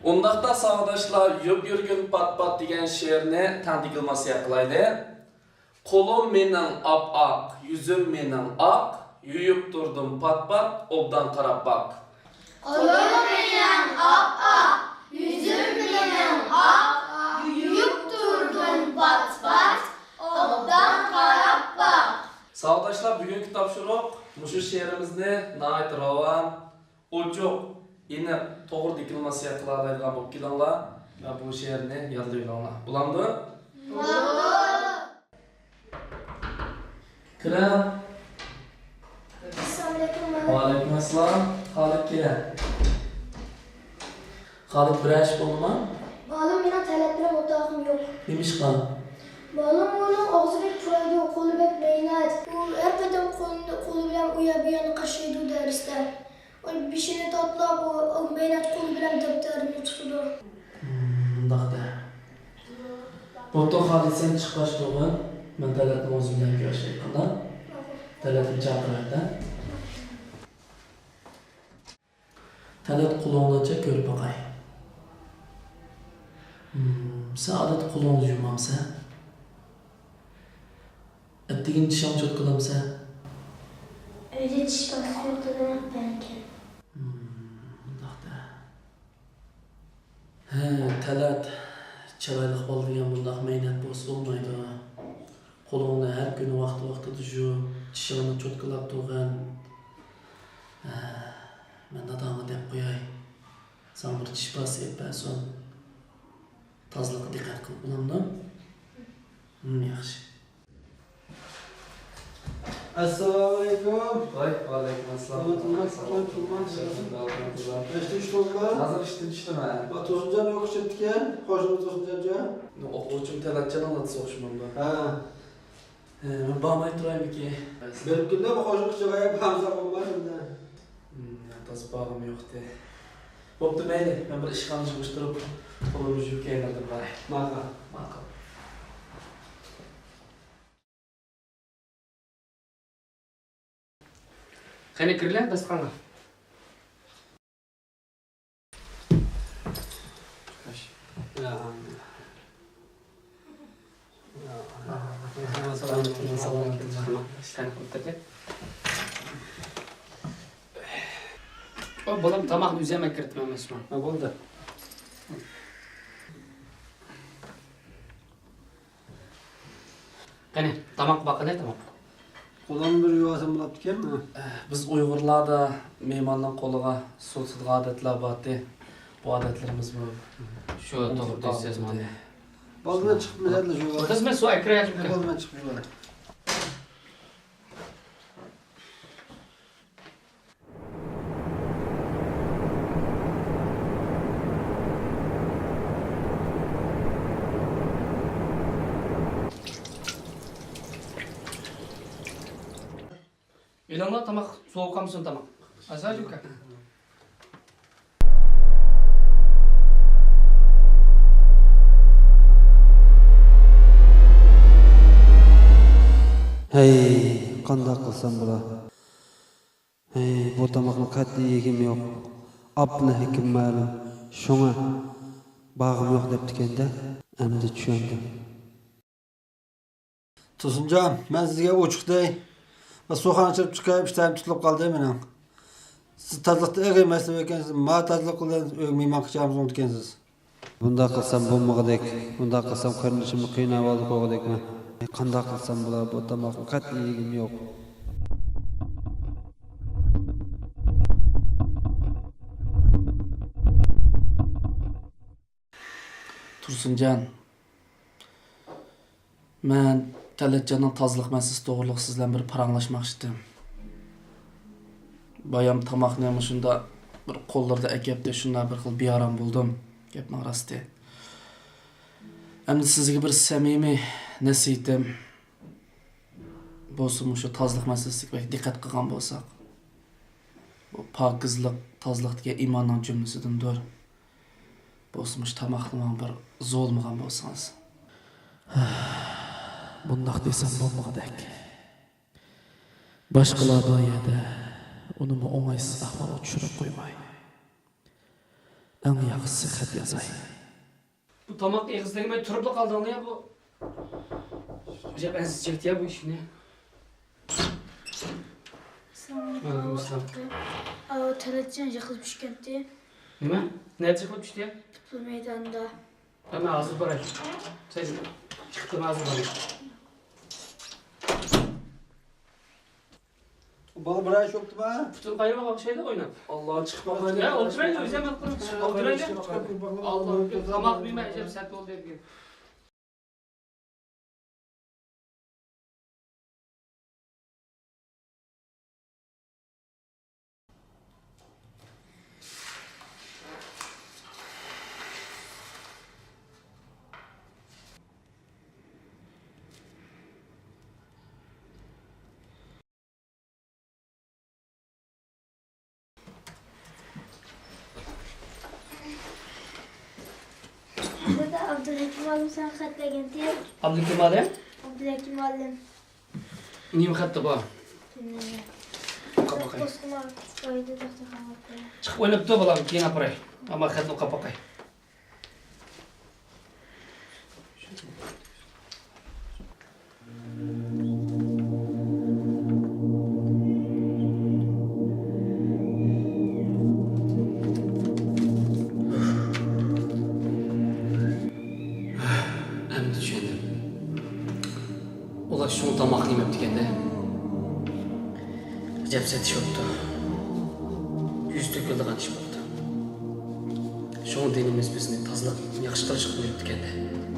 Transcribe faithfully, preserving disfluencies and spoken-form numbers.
ئۇنداقتا ساۋاقداشلار، يۇيۇپ يۈرگىن پات-پات دېگەن شېئىرنى تەڭ دېكلاماتسىيە قىلايلى. قولۇم مېنىڭ ئاپئاق، يۈزۈم مېنىڭ ئاق، يۇيۇپ تۇردۇم پات-پات، ئوبدان قاراپ باق. قولۇم مېنىڭ ئاپئاق، يۈزۈم مېنىڭ ئاق، يۇيۇپ تۇردۇم پات-پات، ئوبدان قاراپ باق. ساۋاقداشلار، بۈگۈنكى تاپشۇرۇق مۇشۇ شېئىرىمىزنى ناھايىتى راۋان، ئوچۇق، ئېنىق، توغرا دېكلاماتسىيە قىلالايدىغان بولۇپ كېلىڭلار ۋە بۇ شېئىرنى يادلاۋېلىڭلار. بولامدۇ؟ بولىدۇ. كىرە. ئەسسالامۇئەلەيكۇم، مۇئەللىم. ۋەئەلەيكۇم ئەسسالام. خالىد كىرە. خالىد، بىرەر ئىش بولدىمۇ؟ مۇئەللىم، مېنىڭ تەلەت بىلەن ئولتۇرغۇم يوق. نېمىشقا؟ مۇئەللىم، ئۇنىڭ ئاغزى بەك پۇرايدۇ، قولى بەك مەينەت. ئۇ ھەر قېتىم قولىنى، قولى بىلەن ئۇ يەر بۇ يەرنى قاشلايدۇ دەرستە. ئۇ بېشىنى تاتلاپ، ئۇ، ئۇ مەينەت قولى بىلەن دەپتەرنى تۇتىدۇ. مۇنداق دە. بوپتۇ، خالىد، سەن چىققاچ تۇرغىن. مەن تەلەتنى ئۆزۈم بىلەن كۆرۈشەي، قانداق؟ تەلەتنى چاقىرىۋەت دە. تەلەت، قولۇڭنى ئاچ، كۆرۈپ باقاي. ھىم، سەن ئادەتتە قولۇڭنى يۇمامسەن؟ ئەتىگىن چىشىڭنى چوتكىلامسەن؟ ئۆيدە چىش پاستىسى يوق، دادام ئېلىپ بەرگەن. ھىم، مۇنداق دە. ھە، تەلەت، چىرايلىق بالا دېگەن بۇنداق مەينەت بولسا بولمايدۇ. قولۇڭنى ھەر كۈنى ۋاقتى-ۋاقتىدا يۇ، چىشىڭنى چوتكىلاپ تۇرغىن. ھە، مەن داداڭغا دەپ قوياي، ساڭا بىر چىش پاستىسى ئېلىپ بەرسۇن. تازىلىققا دىققەت قىل، بولامدۇ؟ ھىم، ياخشى. ئەسسالامۇئەلەيكۇم. ۋاي، ۋەئەلەيكۇم ئەسسالام. ھۆرمەتلىك مەكتەپتىن تۇرغان. ھەشتە ئۈچ تولدى. ھازىر ئىشتىن چۈشتۈم ھە. ۋە تۇرسۇنجان يوق چىقىپتىكەن. قوشنىمىز تۇرسۇنجانجان. ئوقۇغۇچىم تەلەتجاننىڭ دادىسى ئوخشىمامدۇ؟ ھە. ھە، مەن بارماي تۇرايمىكىن؟ بىر كۈندە بۇ قوشنا قىزچاققا بارمىساق بولماس ئەمدى. ھىم، تازا بارغۇم يوقتى. بوپتۇ، مەيلى، مەن بىر ئىشخانىنى يىغىشتۇرۇپ، قولۇمنى يۇيۇپ كەينىدىن باراي. ماقۇل. ماقۇل. قېنى، كىرلە داستىخانغا. ئۇ بالام تاماقنى ئۆزى يەپ كىرىپتىمەن، مەسىلەن. ھە، بولدى. قېنى، تاماق باققىلى، تاماق. قولۇڭنى بىر يۇۋالسام بولاپتىكەنمۇ؟ بىز ئۇيغۇرلاردا مېھماننىڭ قولىغا سۇ تۇتىدىغان ئادەتلەر بارتى. بۇ ئادەتلىرىمىزمۇ شۇ توغرا دەيسىز، مانا. بولدى، مەن چىقىپ مەسەلە يۇۋالاي. ئولتۇرسىمەن، سۇ ئەكىرەي. بولدى، مەن چىقىپ يۇۋالاي. ئېلىڭلار تاماق، سوغۇپ قالمىسۇن تاماق. ئازراق يۇقا. ھەي، قانداق قىلسام بولا؟ ھەي، بۇ تاماقنى قەتئىي يېگۈم يوق. ئاپلا ھېكىم مەلۇم. شۇڭا بارغۇم يوق دەپتىكەن-دە. ئەمدى چۈشەندىم. تۇرسۇنجان، مەن سىزگە ئوچۇق دەي. مەن سۇخانا چىقىپ چىقاي، ئىشتىھام تۇتۇلۇپ قالدى مېنىڭ. سىز تازىلىقتا ئېغىر مەسىلە ئىكەنسىز، ما تازىلىق قىلىدىغان ئۆيگە مېھمان قىلىشىڭىزنى ئۇنتۇپ كەنسىز. بۇنداق قىلسام بولمىغۇدەك، بۇنداق قىلسام قېرىندىشىمنى قىيىن ئەھۋالدا قويغۇدەكمەن. قانداق قىلسام بولا، بۇ تاماقنى قەتئىي يېگۈم يوق. تۇرسۇنجان، مەن تەلەتجاننىڭ تازىلىق مەسىلىسى توغرىلىق سىز بىلەن بىر پاراڭلاشماقچىدىم. بايام تاماقنى مۇشۇنداق بىر قوللىرىدا ئەكەپتۇ، شۇنداق بىر خىل بىئارام بولدۇم، گەپنىڭ راستى. ئەمدى سىزگە بىر سەمىمىي نەسىھىتىم بولسا، مۇشۇ تازىلىق مەسىلىسىگە بەك دىققەت قىلغان بولساق. بۇ پاكىزلىق، تازىلىق دېگەن ئىماننىڭ جۈملىسىدىندۇر. بولسا مۇشۇ تاماقنى ماڭا بىر زورلىمىغان بولسىڭىز. بۇنداق دېسەم بولمىغۇدەك. باشقىلار بار يەردە ئۇنىمۇ ئوڭايسىز ئەھۋالغا چۈشۈرۈپ قويماي. ئەڭ ياخشىسى خەت يازاي. بۇ تاماق ئېغىز تەگمەي تۇرۇپلا قالدىڭلا يا بۇ. ئەجەب ئەنسىز چەكتى يا بۇ ئىشىكنى. ئەسسالامۇ ئەلەيكۇم. ۋەئەلەيكۇم ئەسسالام. ئاۋۇ تەلەتجان يىقىلىپ چۈشكەنتى. نېمە؟ نەدە يىقىلىپ چۈشتى يا؟ پۇتبول مەيدانىدا. ھە، مەن ھازىر باراي. سەن چىقىپ تۇر، مەن ھازىر باراي. بالا بىر ئاي شوپتىما؟ پۇتىنى قايرىپ ئالغان ئوخشايدۇ ئويناپ. ئاللا، چىقىپ باقايلى. يا، ئولتۇرايلى، ئۆزۈم ھەل قىلىپ چىقىپ باقايلى. ئولتۇرايلى. چىقىپ باقايلى. ئاللا، تاماق يېمە، ئەجەب سەت بولدى. دادا، ئابدۇلھەكىم مۇئەللىم ساڭا خەت بەرگەنتى. ئابدۇلھەكىم مۇئەللىم؟ ئابدۇلھەكىم مۇئەللىم. نېمە خەتتە بار؟ بىلمەيمەن. ئوقۇپ باقاي. دوستۇم ئۆيدە داختارخانىغا ئاپىرىمەن. چىقىپ ئويناپتۇ بالام، كېيىن ئاپىراي. ئەمما خەتنى ئوقۇپ باقاي. ئەمدى چۈشەندىم. ئۇلار شۇڭا تاماقنى يېمەپتىكەندە. ئەجەب سەت ئىش بوپتۇ. يۈز تۆكۈلىدىغان ئىش بوپتۇ. شۇڭا دىنىمىز بىزنى تازىلىق ياخشى قىلىشقا بۇيرۇپتىكەندە.